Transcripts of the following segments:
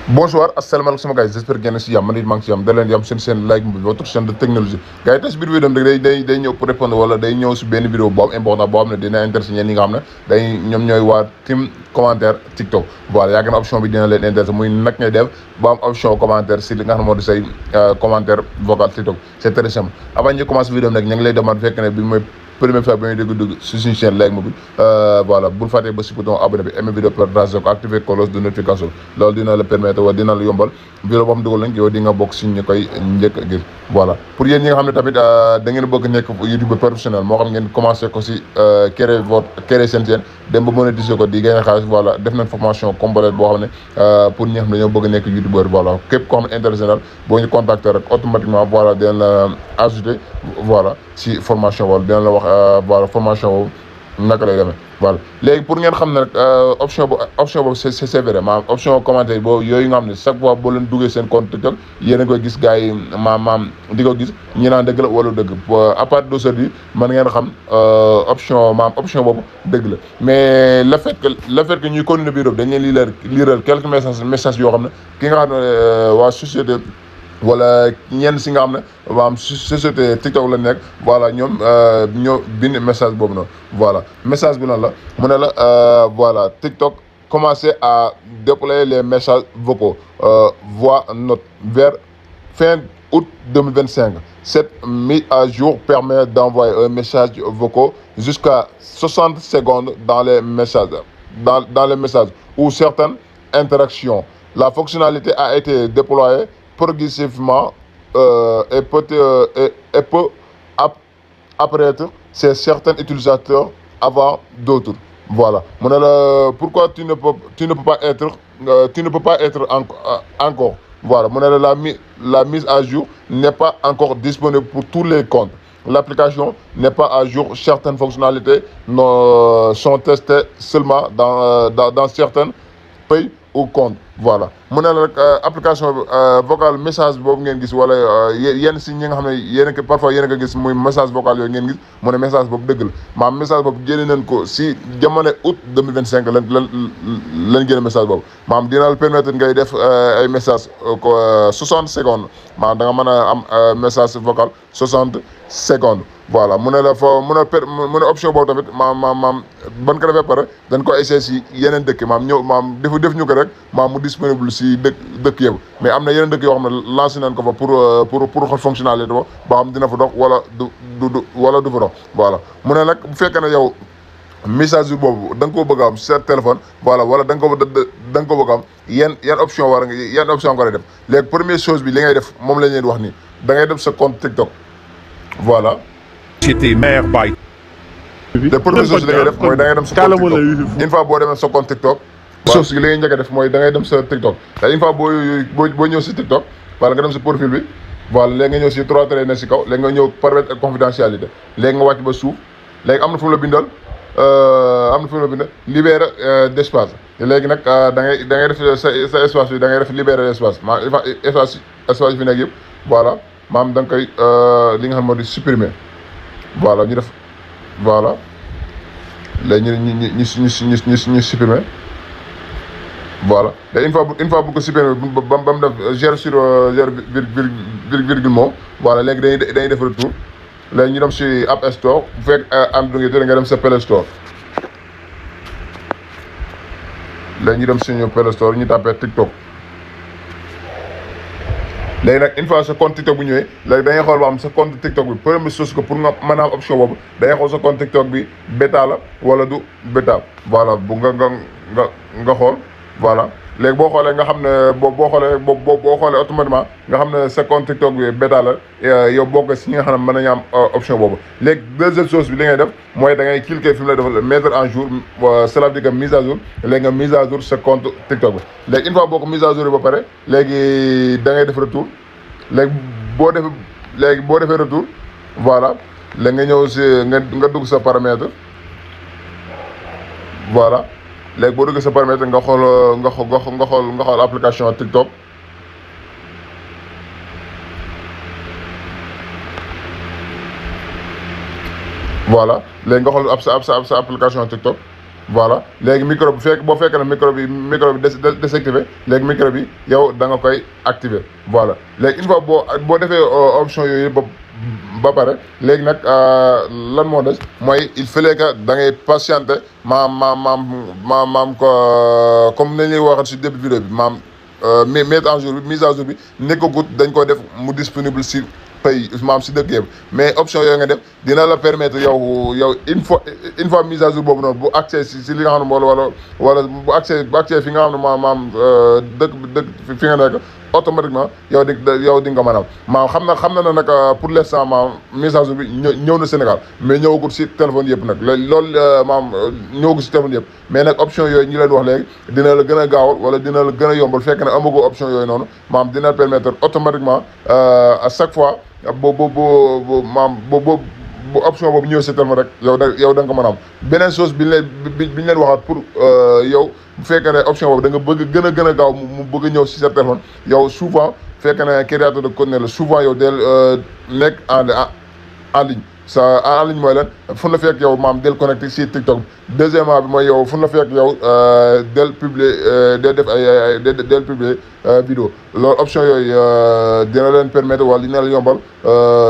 Bonsoir, asalaamaaleykum sama gars yi j'espère que ngeen si jàmm man it maa ngi si jàmm da leen di am seen like bi votre chaîne de technologie gars yi tey si biir vidéo rek day ñëw pour répondre wala day ñëw si benn vidéo bu am important boo xam ne dina intéressé ñeen ñi nga xam ne day ñoom ñooy waa team commentaire TikTok voilà yaakaar na option bi dina leen intéressé muy nag ngay def ba am option commentaire si li nga xam ne moo di say commentaire vocal TikTok c'est très simple avant ñu commencé vidéo nag ñu ngi lay demande fekk ne bi mooy première fois bi ñuy dugg si suñu chaîne Like Mobile voilà bul fàttee ba si bouton abonné bi aimé vidéo partage ko activer cloche de notification loolu dina la permettre wala dina la yombal vidéo boo xam dugal nañ yow di nga bokk si ñu koy njëkk a gis voilà pour yéen ñi nga xam ne tamit da ngeen bëgg nekk youtubeur professionnel moo xam ngeen commencé ko si créer seen chaîne dem ba monétiser ko di gagner xaalis voilà def nañ formation complète boo xam ne pour ñi nga xam ne dañoo bëgg nekk youtubeur voilà képp koo xam ne intéressé na boo ñu contacter rek automatiquement voilà dina la ajouter voilà si formation wala dina la wax voilà formation boobu naka lay demee voilà léegi pour ngeen xam ne rek option boobu c'est vrai maanaam option commentaire boobu yooyu nga xam ne chaque fois boo leen duggee seen compte TikTok yéen a koy gis gars yi maam di ko gis ñi naan dëgg la wala dëgg à partir d'aujourd'hui mën ngeen xam option boobu dëgg la mais le fait que ñuy continuer biir boobu dañ leen liiral quelques messages yoo xam ne ki nga xam ne waa société wala ñenn si nga xam ne maanaam société TikTok la nekk voilà ñoom ñoo bind message boobu noonu voilà message bi noonu la mu ne la voilà TikTok commencé à déployer les messages vocaux voix note vers fin août 2025. Cette mise à jour permet d'envoyer un message vocal jusqu'à 60 secondes dans les messages dans les messages ou certaines interactions. La fonctionnalité a été déployée progressivement et peut apparaître chez certains utilisateurs avant d'autres. Voilà mu ne la pourquoi tu ne peux pas être encore voilà mu ne la mise à jour n'est pas encore disponible pour tous les comptes. L'application n'est pas à jour. Certaines fonctionnalités sont testées seulement dans certains pays ou comptes voilà mu ne la rek application vocal message boobu ngeen gis wala yenn si ñi nga xam ne yéen a parfois yéen a ko gis muy message vocal yooyu ngeen gis mu ne message boobu dëgg la maanaam message boobu génne nañ ko si jamono août 2025 lan génne message boobu maanaam dina la permettre ngay def ay message 60 secondes maanaam da nga mën a am message vocal 60 secondes voilà mu ne la foo mu ne option boobu tamit maam ban ko defee pare dañ ko essayer si yeneen dëkk maam def ñu ko rek maam mu disponible si dëkk yëpp mais am na yeneen dëkk yoo xam ne lancé nañ ko fa pour xool fonctionnalité ba xam dina fa dox wala du fa dox voilà mu ne nag bu fekkee ne yow message bi boobu da nga koo bëgg a am sa téléphone voilà wala da nga ko bëgg a am yan option nga koy def léegi première chose bi li ngay def moom la ñuy wax nii da ngay def sa compte TikTok voilà. J'étais maire by. te première chose li ngay def mooy da ngay dem sa compte TikTok une fois boo demee sa compte TikTok. chose li ngay njëkk a def mooy da ngay dem sa TikTok te une fois boo ñëw si TikTok wala nga dem si profil bi voilà léegi nga ñëw si 3 traits ne si kaw léegi nga ñëw permettre ak confidentialité léegi nga wàcc ba suuf léegi am na fu mu la bindal libérer d'espace léegi nag da ngay def sa espace bi da ngay def libérer d'espace maanaam espace yi fi nekk yëpp voilà maam da nga koy li nga xam moo di supprimer voilà ñu def voilà léegi ñu supprimer voilà te une fois bu ko supprimer ba mu def 0 sur 0 virgule moom voilà léegi dañuy def retour léegi ñu dem si App Store bu fekk Android nga dem sa Play Store léegi ñu dem suñu Play Store ñu tapé TikTok léegi nag une fois sa compte TikTok bu ñëwee léegi dañuy xool ba xam sa compte TikTok bi première chose que pour nga mën a am option boobu dañuy xool sa compte TikTok bi bêta la wala du bêta voilà bu nga xool voilà léegi boo xoolee nga xam ne boo xoolee automatiquement nga xam ne sa compte TikTok bi bêta la yow bokk si ñi nga xam ne mën nañu am option boobu léegi deuxième chose bi li ngay def mooy da ngay cliquer fi mu la defal mettre en jour cela veut dire que mise à jour léegi nga mise à jour sa compte TikTok bi léegi une fois boo ko mise à jour ba pare léegi da ngay def retour léegi boo defee retour voilà léegi nga ñëw si nga dugg sa paramètre voilà léegi boo duggee sa paramètre nga xool application TikTok voilà léegi nga xool sa application TikTok voilà léegi micro bi boo fekkee ne micro bi désactivé léegi micro bi yow da nga koy activer voilà léegi une fois boo defee option yooyu ba pare léegi nag lan moo des mooy il fallait que da ngay patienter maam comme nañ lay waxal si début vidéo bi mise à jour bi nekkagut dañ ko def mu disponible si pays maam si dëkk yëpp mais option yooyu nga def dina la permettre yow une fois mise à jour boobu noonu bu accès si li nga xam ne wala bu accès fi nga xam ne maam dëkk fi nga nekk automatiquement yow di nga ko mën a am xam na nag pour l'instant maam mise à jour bi ñëw na Sénégal mais ñëwagul si téléphone yëpp nag loolu maam ñëwagul si téléphone yëpp mais nag option yooyu ñi leen wax léegi dina la gën a gaawal wala dina la gën a yombal fekk ne amagoo option yooyu noonu maam dina permettre automatiquement à chaque fois bu option boobu ñëw si téléphone rek yow da nga ko mën a am beneen chose bi ñu leen waxaat pour yow bu fekkee ne option boobu da nga bëgg gën a gaaw mu bëgg a ñëw si sa téléphone yow souvent fekk ne créateur de contenu la souvent yow del nekk en ligne en ligne mooy lan fu la fekk yow maam del connecté si TikTok deuxièmement bi mooy yow fu la fekk yow del publier del publier vidéo loolu option yooyu dina leen permettre wala dina la yombal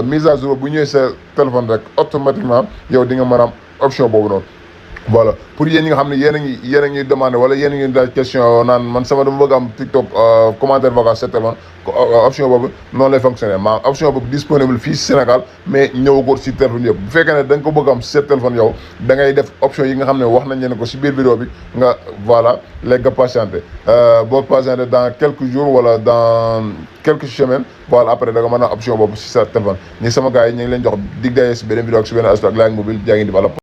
mise à jour bu ñëwee sa téléphone rek automatiquement yow di nga mën a am option boobu noonu voilà pour yéen ñi nga xam ne yéen a ngi demandé wala yéen a ngi laaj question naan man dama bëgg am TikTok commentaire vocal sa téléphone option boobu noonu lay fonctionner maanaam option boobu disponible fii si Sénégal mais ñëwagul si téléphone yëpp bu fekkee ne da nga ko bëgg am si sa téléphone yow da ngay def option yi nga xam ne wax nañ leen ko si biir vidéo bi nga voilà léegi nga patienté boo patienté dans quelques jours wala dans quelques semaines voilà après da nga mën a option boobu si sa téléphone ñi sama gars yi ñu ngi leen jox dig daye si beneen vidéo ak si beneen aspect ak Layene Mobile jaa ngi di bala